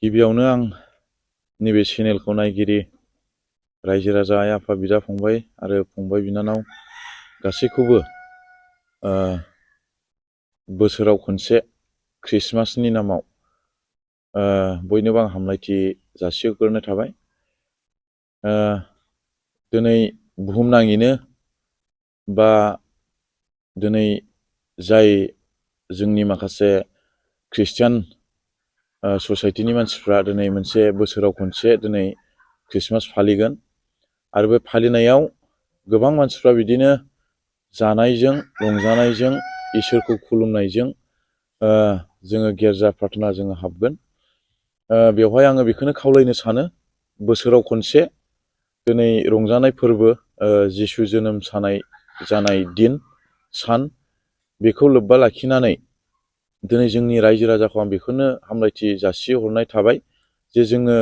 गिबियावनो आं नैबे चेनेलखौ नायगिरि रायजो राजा आइ आफा बिदा फंबाय आरो फंबाय बिनानाव गासैखौबो बोसोराव खनसे ख्रिस्टमासनि नामाव बयनोबो आं हामलायथि जासिहरग्रोनाय थाबाय। दिनै बुहुमनाङैनो बा दिनै जाय जोंनि माखासे ख्रिस्टियान ससाइटिनि मानसिफ्रा दिनै मोनसे बोसोराव खनसे दिनै ख्रिस्टमास फालिगोन आरो बे फालिनायाव गोबां मानसिफ्रा बिदिनो जानायजों रंजानायजों इसोरखौ खुलुमनायजों जोङो गिर्जा प्रार्थना जोङो हाबगोन। बेवहाय आङो बेखौनो खावलायनो सानो, बोसोराव खनसे दिनै रंजानाय फोरबो जिसु जोनोम जानाय दिन सान बेखौ लोब्बा लाखिनानै दिनै जोंनि रायजो राजाखौ आं बेखौनो हामलायथि जासिहरनाय थाबाय जे जोङो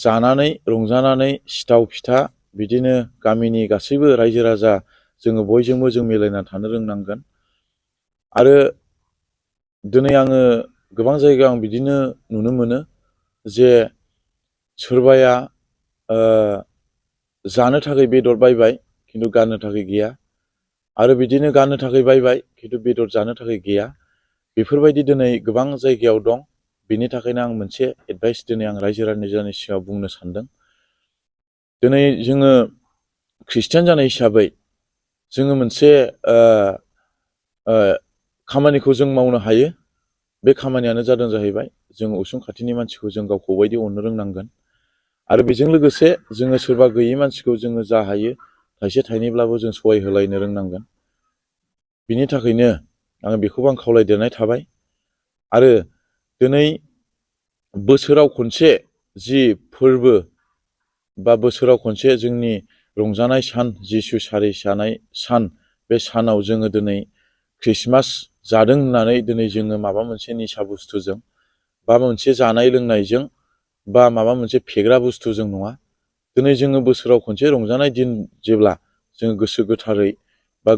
जानानै रंजानानै सिथाव फिथा बिदिनो गामिनि गासैबो रायजो राजा जोङो बयजोंबो जों मिलायना थानो रोंनांगोन। आरो दिनै आङो गोबां जायगायाव आं बिदिनो नुनो मोनो जे सोरबाया जानो थाखाय बेदर बायबाय खिन्थु गाननो थाखाय गैया, आरो बिदिनो गाननो थाखाय बायबाय खिन्थु बेदर जानो थाखाय गैया। बेफोरबायदि दिनै गोबां जायगायाव दं। बेनि थाखायनो आं मोनसे एडभाइस दिनै आं रायजो राजानि सिगाङाव बुंनो सानदों। दिनै जोङो ख्रिस्टियान जानाय हिसाबै जोङो मोनसे खामानिखौ जों मावनो हायो। बे खामानियानो जादों जाहैबाय जों उसुं खाथिनि मानसिखौ जों गावखौ बायदि अननो रोंनांगोन। आरो बेजों लोगोसे जोङो सोरबा गैयै मानसिखौ जोङो जा हायो थाइसे थाइनैब्लाबो जों सहाय होलायनो रोंनांगोन। बिनि थाखायनो आं बेखौबो आं खावलायदेरनाय थाबाय। आरो दिनै बोसोराव खनसे जि फोरबो बा बोसोराव खनसे जोंनि रंजानाय सान जिसु सारिजानाय सान, बे सानाव जोङो दिनै ख्रिस्टमास जादों होननानै दिनै जोङो माबा मोनसे निसा बुस्थुजों बा मोनसे जानाय लोंनायजों बा माबा मोनसे फेग्रा बुस्थुजों नङा। दिनै जोङो बोसोराव खनसे रंजानाय दिन जेब्ला जोङो गोसो गोथारै बा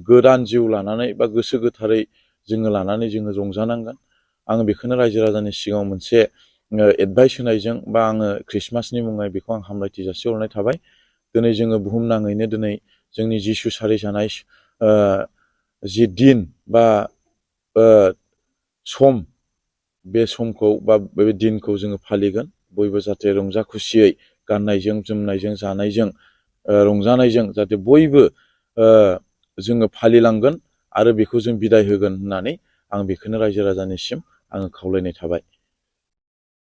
गोदान जिउ लानानै बा गोसो गोथारै जोङो लानानै जोङो रंजानांगोन। आङो बेखौनो रायजो राजानि सिगाङाव मोनसे एडभाइस होनायजों बा आङो ख्रिस्टमासनि मुङै बेखौ आं हामलायथि जासिहरनाय थाबाय। दिनै जोङो बुहुमनाङैनो दिनै जोंनि जिसु सारिजानाय जि दिन बा सम, बे समखौ बा बे दिनखौ जोङो फालिगोन। बयबो जाहाथे रंजा खुसियै गाननायजों जोमनायजों जानायजों रंजानायजों जाहाथे बयबो जोङो फालिलांगोन आरो बेखौ जों बिदाय होगोन होननानै आं बेखौनो रायजो राजानिसिम आङो खावलायनाय थाबाय।